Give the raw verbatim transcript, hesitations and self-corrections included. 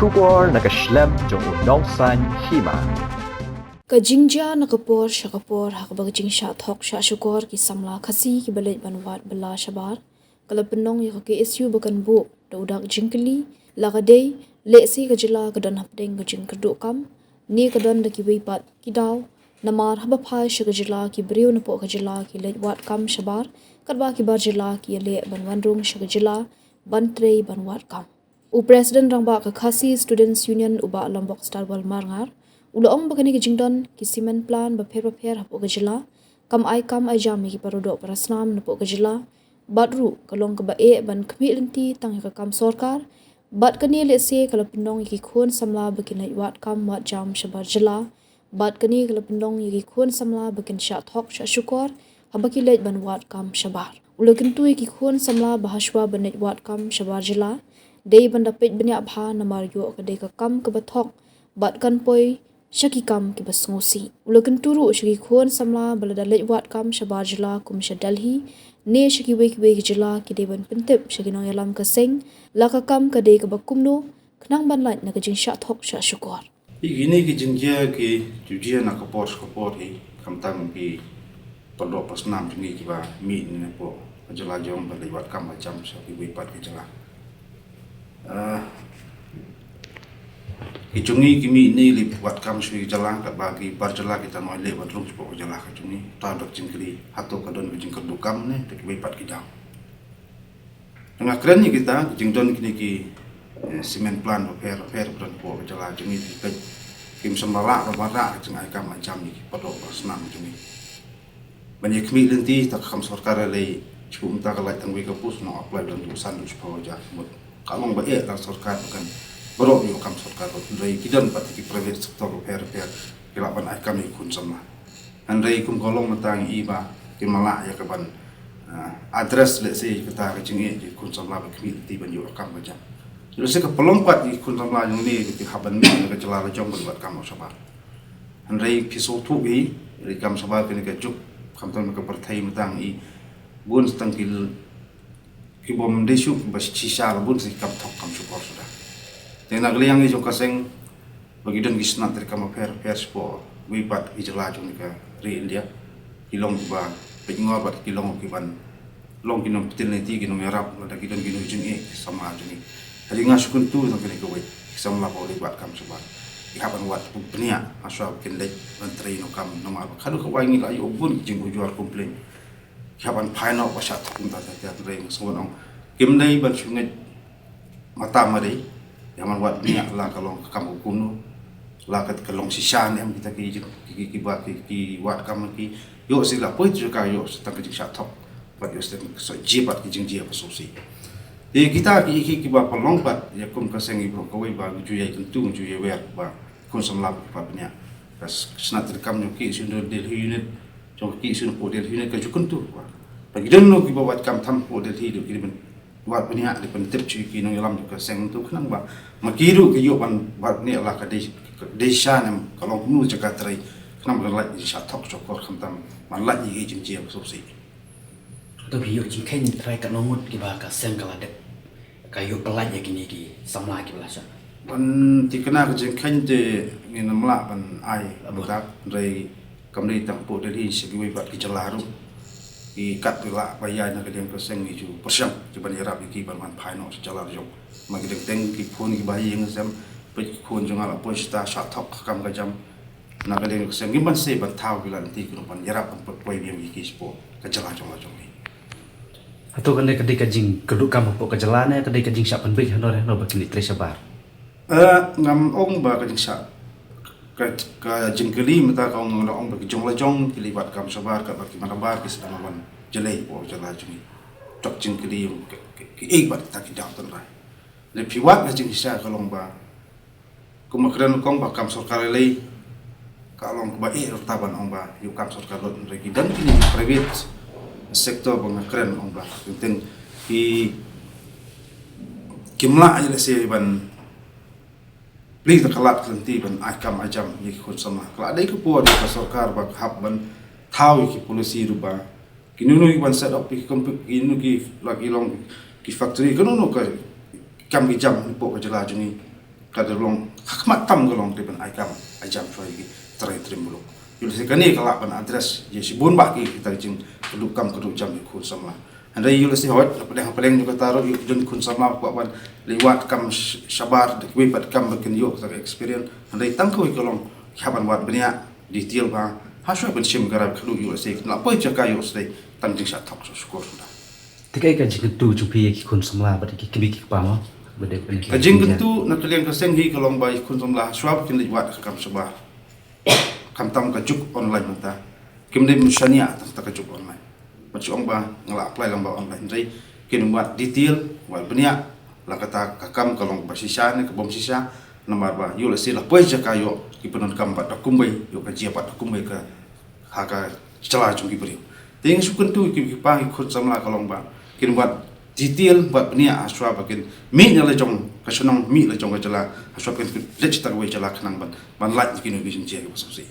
Shukor na ka shlem jong u nongsaiñ hima. Ka jingjia na ka por sha ka por ha kaba ka jingshah thok shah shukor ki samla Khasi kiba leit ban wad bylla shabar ka la pynlong ïa ka K S U ba kan buh da u dak jingkylli, la ka dei lehse ka jylla ka don hapdeng ka jingkyrduh kam ne ka don da kiwei pat ki daw, namar haba phai sha ka jylla ki briew napoh ka jylla ki leit wad kam shabar katba ki bar jylla ki ïaleh ban wan rung sha ka jylla ban trei ban wad kam. U President Rangbah ka Khasi Students Union u Bah Lombok Starwell Marngar u la ong ba kane ka jingdon ki cement plant bapher bapher hapoh ka jylla kam ai kam ai jam ïa ki paradoh parasnam napoh ka jylla, bad ruh ka long kaba eh ban khmih lynti tang ïa ka kam sorkar. Bad kane lehse ka la pynlong ïa ki khun samla ba kin leit wad kam wad jam shabar jylla. Bad kane ka la pynlong ïa ki khun samla ba kin shah thok shah shukor haba ki leit ban wad kam shabar. U la kyntu ïa ki khun samla ba hashwa ban leit wad kam shabar jylla dei ban da peit bniah bha namar ïoh ka dei ka kam kaba thok bad kan poi sha ki kam kiba sngewsih. U la kyntu ruh sha ki khun samla ba lada leit wad kam shabar jylla kum sha Delhi ne sha kiwei kiwei ki jylla ki dei ban pyntip sha ki nongïalam ka seng la ka kam ka dei kaba kumno khnang ban lait na ka jingshah thok shah shukor. Ïa kine ki jingjia ki ju jia na ka por sha ka por hi, khamtam ki paradoh parasnam jong ngi kiba mih na poh ka jylla jong ba leit wad kam wad jam sha kiwei pat ki jylla. Ah, ki jong ngi ki mih ne leit wad kam sha ki jylla katba ki bar jylla kita ngi leh ban rung sha poh ka jylla ka jong ngi. Ta dok jingkylli hato ka don ka jingkyrduh kam ne da kiwei pat ki daw. Nga kren ïa kita ki jingdon kine ki, eh, cement plant bapher bapher ba don hapoh ka jylla jong ngi, ki peit kim shym la rah ba rah ka jingai kam ai jam ïa ki paradoh parasnam jong ngi. Ban ïa khmih lynti ta ka kam sorkar lei, shu kumta ka lait tang wei ka post, nong apply don tu san tu shiphew hajar. Mut ka long ba eh tang sorkar ba kan baroh ïoh kam sorkar, ba hynrei ki don pat ki private sector bapher bapher ki lah ban ai kam ïa ki khun samla. Hynrei kum ka long mynta ngi i ba kim lah ïa ka ban, ah, address lehse ïa kata ka jingeh ki khun samla ba khmih lynti ban ïoh kam ka jam. Lehse ka pynlong pat ïa ki khun samla jong ngi ki hap ban mih na ka jylla la jong ban wad kam shabar. Hynrei phi sngewthuh hi, ri kam shabar kane ka juk, khamtam ka pyrthei mynta ngi i bun tang ki l-, ki bym dei shuh ba shisha la bun sa ki kam thok kam shukor suda. Te na ka liang i jong ka seng ba ki don ki snat treikam bapher bapher shapoh wei pat ki jylla jong ka ri India, ki long kiba peit ngor bad ki long kiban long ki nongpyntip lynti, ki nongïarap lada ki don ki nongïalam jingeh ki samla jong ngi. Hynrei nga shu kyntu tang kane kawei, ki samla ba leit wad kam shabar ki hap ban wad bniah hashwa ba kin leit ban trei noh kam, namar ba khadduh kawei ngi la ïoh bun ki jingujor complain. Ki hap ban phai noh ba shah thok kumta ta ta trei, nga sngewbha ong kim dei ban shu ngeit mata mari, ïa man wad bniah la ka long ka kam ka kumno, la ka, ka long shisha ne em kita ki, ki, ki, ki ba, ki, ki wad kam ki, ïoh sila poi tu ka ïoh sa tang ka jingshah thok, bad ïoh sa tang ka jia bad ki jingjia ba sngewsih. Te kita ki, ki, ki ba pynlong bad ïa kum ka seng i bro kawei ba ngi ju ïai kyntu ngi ju ïai wer ba khun samla ba ki pat bniah. Ka s-, snat treikam jong ki shu Delhi unit, jong ki shu poh Delhi unit ka ju kyntu ba ba ki don no ki ba wad kam tham poh Delhi, ki dei ban wad bniah, dei ban tip sha ki nongïalam jong ka seng tu khnang ba ma ki ruh ki ïoh ban wad bniah la ka dei, ka dei sha ne em, ka long kumno jaka trei, khnang ban lait ïa ki shah thok shukor khamtam ban lait ïa ki jingjia ba sngewsih. To phi ïoh jingkheiñ trai katno ngut kiba ka seng ka la dep ka ïoh pyllait ïa kine ki samla kiba la shah? Ban thikna ka jingkheiñ te ngin ym lah ban ai. Abo. Dak hynrei kam dei tang poh Delhi, sha kiwei pat ki jylla ruh ki kat ki lah ba ïaid na ka liang ka seng ngi ju pyrshang ki ban ïarap ïa ki ban wan phai noh sha jylla jong. Ma ki dang teng ki phone kiba ïeng sem, peit ki khun jong nga la poi shata shah thok kam ka jam. Na ka liang ka seng ngim ban seh ban thaw ki la lynti ki ruh ban ïarap ban poi biang ïa ki shapoh ka jylla jong la jong ngi. Hato kane ka dei ka jingkyrduh kam hapoh ka jylla ne ka dei ka jingshah pynbeit hano re hano ba kin leit trei shabar? Eh, ngam ong ba ka jingshah, ka, ka jingkylli mynta ka ong, nga ong ba ki jong la jong ki leit wad kam shabar, katba ki manabar ki sdang ban jlei hapoh ka jylla jong ngi. Tok jingkylli ka, ka, ka ei bad kita ki daw tynrai. Lei phi wad ka jingshah ka long ba Kum nga kren kong ba kam sorkar lei ka long kaba eh rta ban ong ba ïoh kam sorkar lut, hynrei ki don kine private sector ba nga kren ong ba teng teng ki, kim lah ïa lehse ban plie da ka lad ka lynti ban ai kam ai jam ïa ki khun samla. Ka la dei ka por ïa ka sorkar ba ka hap ban thaw ïa ki policy ruh ba kino kino ki ban set up ki company, kino ki la ki long ki factory, kino kino ka kam ki jam hapoh ka jylla jong ngi. Ka dei long, ka khmat tam ka long dei ban ai kam ai jam shuwa ïa ki trai trim muluk. Ïoh lehse kane ka lah ban address ïa shibun bah ki kita ki jingkyrduh kam kyrduh jam ïa ki khun samla. Hynrei ïoh lehse hawat na pdeng pdeng jong kata ruh ïoh ki jong ki khun samla kwah ban leit wad kam sh- shabar da kiwei pat kam ba kin ïoh kata ka experience. Hynrei tang kawei ka long ki hap ban wad bniah detail bha. Hashwa ban shim ka rai khadduh ïoh lehse kin lah poi jaka ïoh sdei tang jingshah thok shah shukor shuh da. Te kaei ka jingkyntu jong phi ïa ki khun samla bad ki kmie ki kpa mo? Bad ka jingkyntu na ka liang ka seng hi ka long ba ki khun samla hashwa ba kin leit wad ka kam shabar. Khamtam ka juk online mynta. Kim dei ban shaniah tang ka juk online. Bad shu ong ba nga la apply lang ba online. Hynrei kin wad detail, wad bniah. La kata ka kam ka long ba shisha ne ka bym shisha. Namar ba ïoh lehse la poi jaka ïoh ki pyndonkam bad da kumwei, ïoh ka jia bad da kumwei ka ha ka jylla jong ki briew. Te nga shu kyntu ki ki pa ki khun samla ka long ba kin wad detail, wad bniah hashwa ba kin mih na la jong ka shnong, mih la jong ka jylla, hashwa ba kin leit sha kawei jylla khnang ban ban lait ïa kino ki jingjia kiba sngewsih.